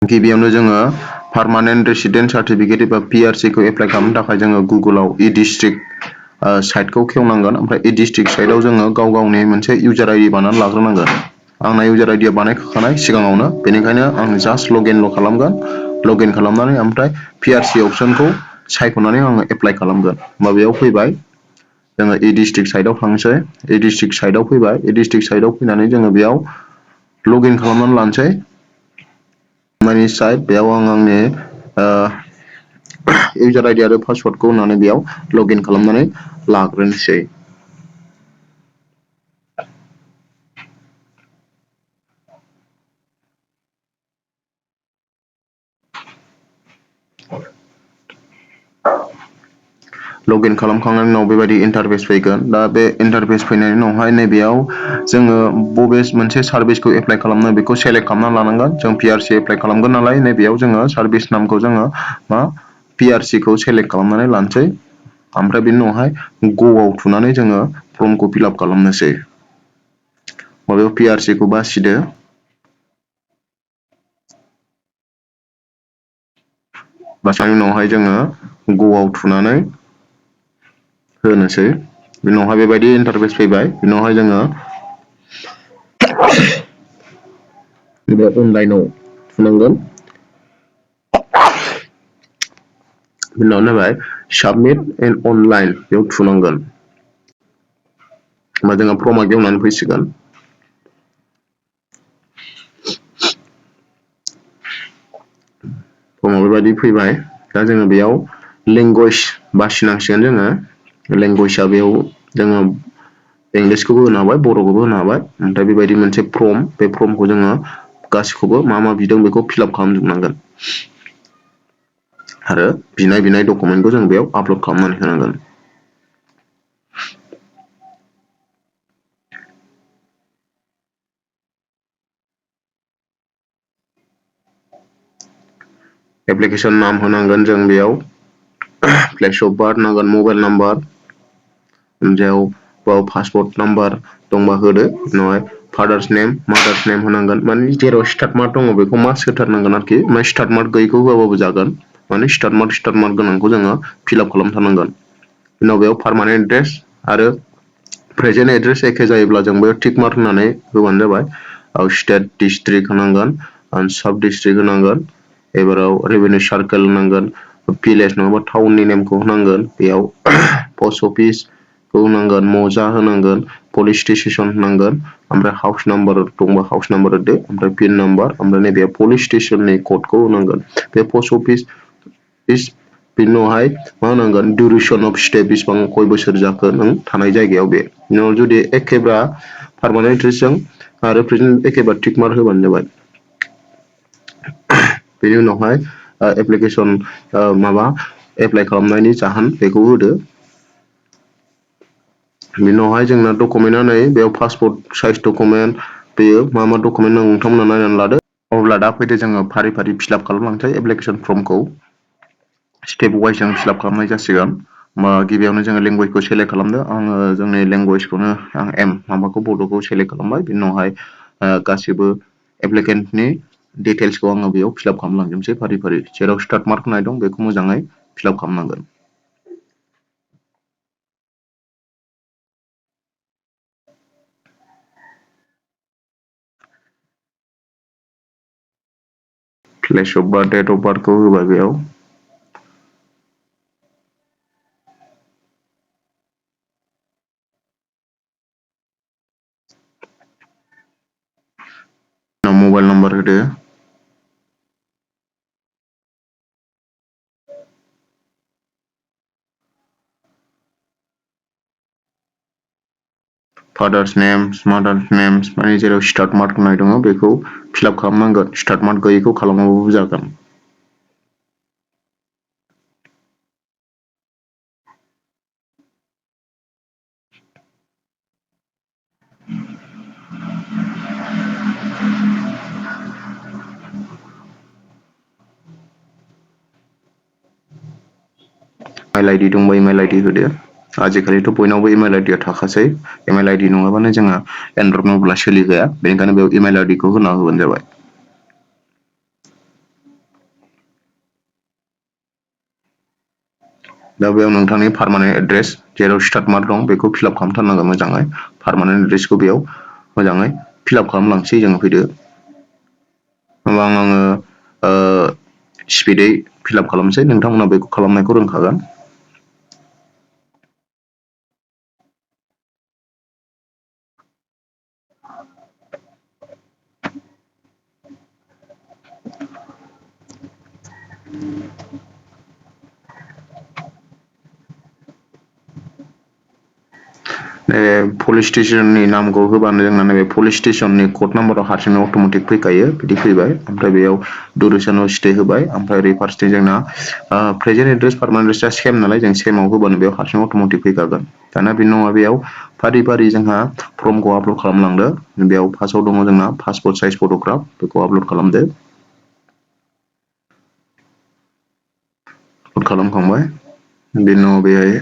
गिबियावनो जोङो permanent resident certificate एबा PRC खौ एप्लाइ खालामनो थाखाय जोङो गुगोलाव डिस्ट्रिक्ट साइटखौ खेवनांगोन। ओमफ्राय डिस्ट्रिक्ट साइटआव जोङो गाव गावनि मोनसे इउजार आइडि बानायनानै लाग्रोनांगोन। आंना इउजार आइडिया बानायखानाय सिगाङावनो, बेनिखायनो आं जास्ट लगइनल' खालामगोन। लगइन खालामनानै ओमफ्राय PRC अपसनखौ सायख'नानै आङो एप्लाइ खालामगोन। माबायाव फैबाय, जोङो डिस्ट्रिक्ट साइटआव थांसै। डिस्ट्रिक्ट साइटआव फैबाय। डिस्ट्रिक्ट साइटआव फैनानै जोङो बेयाव लगइन खालामनानै लानोसै। मानि साइट बेयाव आं आंनि इउजार आइडि आरो पासवर्डखौ होनानै बेयाव लगइन खालामनानै लाग्रोनोसै। लगइन खालामखांनायनि उनाव बेबायदि इन्टारफेस फैगोन। दा बे इन्टारफेस फैनायनि उनावहाय नैबेयाव जोङो बबे मोनसे सार्भिसखौ एप्लाइ खालामनो बेखौ सेलेक्ट खालामना लानांगोन। जों PRC एप्लाइ खालामगोन नालाय नैबेयाव जोङो सार्भिस नामखौ जोङो PRC खौ सेलेक्ट खालामनानै लानोसै। ओमफ्राय बेनि उनावहाय ग'आव थुनानै जोङो फर्मखौ फिलआप खालामनोसै। माबायाव PRC खौ बासिदो। बासिनायनि उनावहाय जोङो ग'आव थुनानै होनोसै। बिनि उनावहाय बेबायदि इन्टारफेस फैबाय। बिनि उनावहाय जोङो बे अनलाइनाव थुनांगोन। बिनि उनाव जाबाय साबमिट एन्ड अनलाइन, बेयाव थुनांगोन। होमबा जोंहा फर्मआ गेवनानै फैसिगोन। फर्मआ बेबायदि फैबाय। दा जोङो बेयाव लेंगुवेज बासिनांसिगोन जोङो। लेंगुवेजआ बेयाव जोङो इंलिसखौबो होनो हाबाय, बर'खौबो होनो हाबाय। ओमफ्राय बेबायदि मोनसे फर्म, बे फर्मखौ जोङो गासिखौबो मा बिदों बेखौ फिलआप खालामजोबनांगोन। आरो बिनाय डकुमेन्टखौ जों बेयाव आपल'ड खालामनानै होनांगोन। एप्लिकेसन नाम होनांगोन जों बेयाव। प्लेस अफ बार्थ नांगोन, मबाइल नाम्बार, बेयाव पासपर्ट नाम्बार दंबा होदो। उनावहाय फादार्स नेम, मादार्स नेम होनांगोन। माने जेराव स्टार्ट मार्क दङ बेखौ मास्ट होथारनांगोन आरोखि। ओमफ्राय स्टार्ट मार्क गैयैखौ होआबाबो जागोन। माने स्टार्ट मार्क गोनांखौ जोङो फिलआप खालामथारनांगोन। उनाव बेयाव पार्मानेन्ट एड्रेस आरो प्रेजेन्ट एड्रेस एखे जायोब्ला जों बेयाव टिक मार्क होनानै होबानो जाबाय। स्टेट डिस्ट्रिक्ट होनांगोन, साब डिस्ट्रिक्ट होनांगोन। एबाराव रेभिनिउ सार्केल होनांगोन, भिलेज नङाबा टाउननि नेमखौ होनांगोन। बेयाव पस्ट अफिसखौ होनांगोन, मौजा होनांगोन, पुलिस स्टेसन होनांगोन। ओमफ्राय हाउस नाम्बार दंबा हाउस नाम्बार होदो, ओमफ्राय पिन नाम्बार, ओमफ्राय नैबे पुलिस स्टेसननि क'डखौ होनांगोन। बे पस्ट अफिस बिनि उनावहाय मा होनांगोन, डिउरेसन अफ स्टे, बेसिबां खय बोसोर जाखो नों थानाय जायगायाव बे। उनाव जुदि एखेब्ला पार्मानेन्ट एड्रेसजों आरो प्रेजेन्ट एखेबा टिक मार्क होबानो जाबाय। बेनि उनावहाय एप्लिकेसन एप्लाइ खालामनायनि जाहोन बेखौ होदो। बिनि उनावहाय जोंना डकुमेन्टआ नै बेयाव पासपर्ट साइज डकुमेन्ट, बेयो मा डकुमेन्ट नांगौ नोंथांमोना नायनानै लादो। अब्ला दा फैदो जोङो फारि फिलआप खालामलांसै एप्लिकेसन फर्मखौ। स्टेप वाइज जों फिलआप खालामनाय जासिगोन। गिबियावनो जोङो लेंगुवेजखौ सेलेक्ट खालामदो। आङो जोंनि लेंगुवेजखौनो बड'खौ सेलेक्ट खालामबाय। बिनि उनावहाय गासिबो एप्लिकेन्टनि डिटेल्सखौ आङो बेयाव फिलआप खालामलांजोबनोसै फारि। जेराव स्टार्ट मार्क होनाय दं बेखौ मोजाङै फिलआप खालामनांगोन। Place of birth, date of बार्थखौ होबाय बेयाव। मबाइल नाम्बार होदो। फादार्स नेम्स, मादार्स नेम्स, माने जेराव स्टार्ट मार्क होनाय दङ बेखौ फिलआप खालामनांगोन। स्टार्ट मार्क गैयैखौ खालामाबाबो जागोन। इमेल आइडि दंबा इमेल आइडि होदो। आजिखालिथ' बयनावबो इमेल आइडिया थाखासै। इमेल आइडि नङाबानो जोंहा एन्ड्रइड मबाइला सोलिखाया। बेनिखायनो बेयाव इमेल आइडिखौ होना होबानो जाबाय। दा बेयाव नोंथांनि पार्मानेन्ट एड्रेस जेराव स्टार्ट मार्क दं बेखौ फिलआप खालामथारनांगोन मोजाङै पार्मानेन्ट एड्रेसखौ बेयाव मोजाङै फिलआप खालामलांसै जोङो फैदो होमबा आङो स्पिडै फिलआप खालामसै नोंथांमोना बेखौ खालामनायखौ रोंखागोन पुलिस स्टेसननि नामखौ होबानो जोंना नैबे पुलिस स्टेसननि कड नाम्बाराव हारसिंनो अट'मेटिक फैखायो बिदि फैबाय ओमफ्राय बेयाव दुरेसनाव स्टे होबाय ओमफ्राय ओरै फारसेथिं जोंना प्रेजेन्ट एड्रेस पार्मानेन्ट एड्रेसा सेम नालाय जों सेमाव होबानो बेयाव हारसिं अट'मेटिक फैखागोन दाना बेनि उनाव बेयाव फारि फारि जोंहा फर्मखौ आपल'ड खालामलांदो बेयाव फार्स्टआव दङ जोंना पासपर्ट साइज फट'ग्राफ बेखौ आपल'ड खालामदो आपल'ड खालामखांबाय बेनि उनाव बेहाय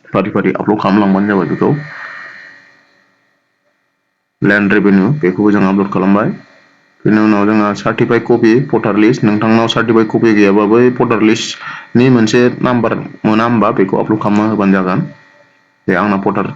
फारि फारि आपल'ड खालामलांबानो जाबाय बेखौ लैंड रेवेन्यू बेखौबो जों आपल'ड खालामबाय बेनि उनाव जोंहा सार्टिफाइड कपि भटार लिस्ट नोंथांनाव सार्टिफाइड कपि गैयाबा बै भटार लिस्टनि मोनसे नाम्बार मोना होमबा बेखौ आपल'ड खालामना होबानो जागोन बे आंना भटार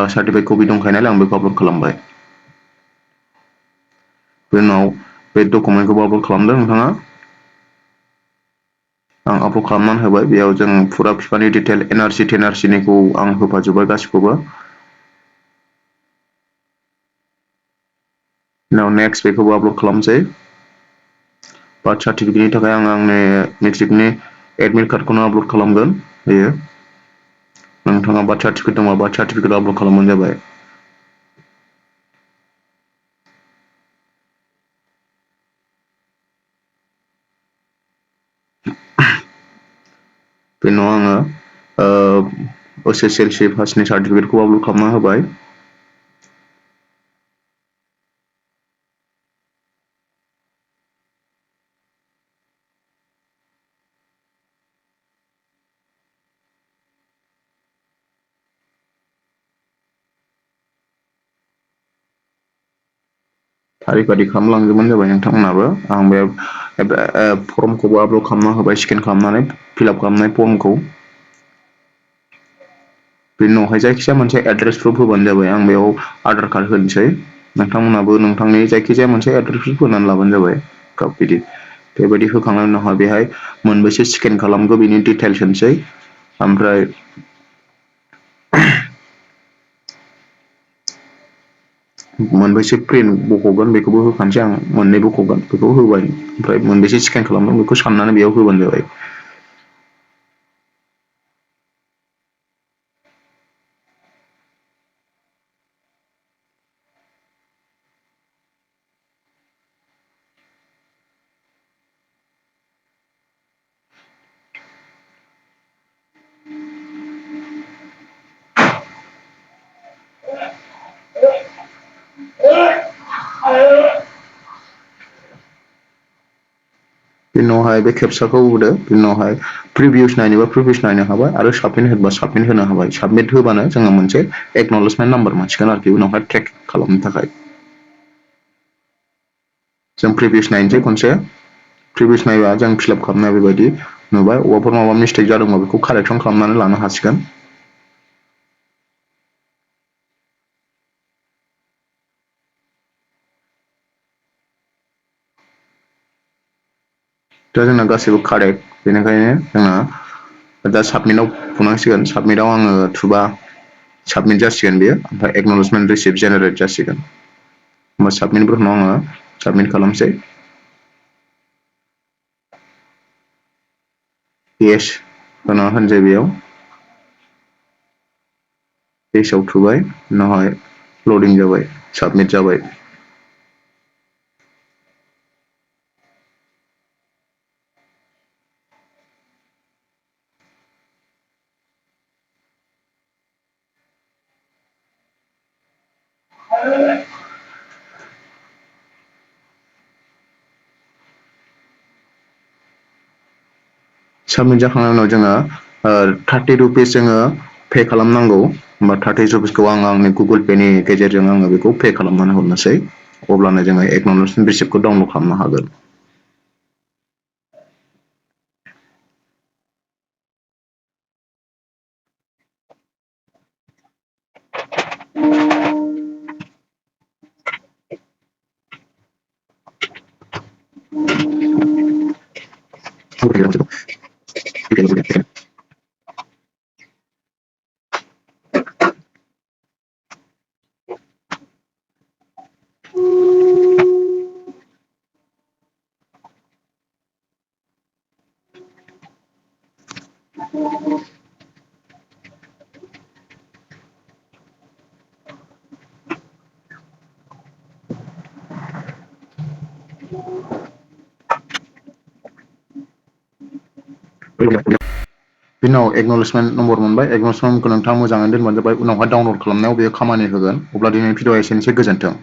सार्टिफाइड कपि दंखायो नालाय आं बेखौ आपल'ड खालामबाय बेनि उनाव बे डकुमेन्टखौबो आपल'ड खालामदो नोंथाङा आं आपल'ड खालामनानै होबाय बेयाव जों फुरा बिफानि डिटेल एनआरसि टेनआरसिनिखौ आं होफाजोब्बाय गासिखौबो उनाव नेक्स्ट बेखौबो आपल'ड खालामसै बार्थ सार्टिफिकेटनि थाखाय आं आंनि मेट्रिकनि एडमिट कार्डखौनो आपल'ड खालामगोन बेयो नोंथाङा बार्थ सार्टिफिकेट दंबा बार्थ सार्टिफिकेट आपल'ड खालामबानो जाबाय बेनि उनाव आङो SSLC पासनि सार्टिफिकेटखौ आपल'ड खालामना होबाय फारि फारि खालामलांजोबबानो जाबाय नोंथांमोनाबो आं बे फर्मखौबो आपल'ड खालामना होबाय स्केन खालामनानै फिलआप खालामनाय फर्मखौ बेनि उनावहाय जायखिजाया मोनसे एड्रेस प्रुफ होबानो जाबाय आं बेयाव आधार कार्ड होनोसै नोंथांमोनाबो नोंथांनि जायखिजाया मोनसे एड्रेस प्रुफ होनानै लाबानो जाबाय बिदि बेबायदि होखांनायनि उनावहाय बेहाय मोनबेसे स्केन खालामखो बेनि डिटेल्स होनोसै ओमफ्राय मोनबेसे प्रिन्ट बख'गोन बेखौबो होखानोसै आं मोननै बख'गोन बेखौ होबाय ओमफ्राय मोनबेसे स्केन खालामदों बेखौ साननानै बेयाव होबानो जाबाय बिनि उनावहाय बे खेबसाखौ होदो बिनि उनावहाय प्रिभिउस नायनोबा प्रिभिउस नायनो हाबाय आरो साबमिट होनोबा साबमिट होनो हाबाय साबमिट होबानो जोङो मोनसे एक्न'लेजमेन्ट नाम्बार मोनसिगोन आरोखि उनावहाय ट्रेक खालामनो थाखाय जों प्रिभिउस नायनोसै खनसे प्रिभिउस नायबा जों फिलआप खालामनाय बेबायदि नुबाय अबावबाफोर माबा मिस्टेक जादोंबा बेखौ कारेक्सन खालामनानै लानो हासिगोन दा जोंना गासैबो कारेक्ट बेनिखायनो जोंना दा साबमिटआव बुंनांसिगोन साबमिटआव आङो थुबा साबमिट जासिगोन बेयो ओमफ्राय एक्न'लेजमेन्ट रिसिप्ट जेनेरेट जासिगोन होमबा साबमिटनि उनाव आङो साबमिट खालामसै येस होना होनसै बेयाव पेजाव थुबाय उनावहाय लडिं जाबाय साबमिट जाबाय साबमिट जाखांनायनि उनाव जोङो 30 रुपिस जोङो पे खालामनांगौ होमबा 30 रुपिसखौ आं आंनि गुगोल पेनि गेजेरजों आङो बेखौ पे खालामनानै हरनोसै अब्लानो जोङो एक्न'लेजमेन्ट रिसिप्टखौ डाउनलड खालामनो हागोन बिनाव एक्न'लेजमेन्ट नम्बर मोनबाय एक्न'लेजमेन्टखौ नोंथाङा मोजाङै दोनबानो जाबाय उनावहाय डाउनलड खालामनायाव बेयो खामानि होगोन अब्ला दिनै भिडिअआ एसेनोसै गोजोन्थों।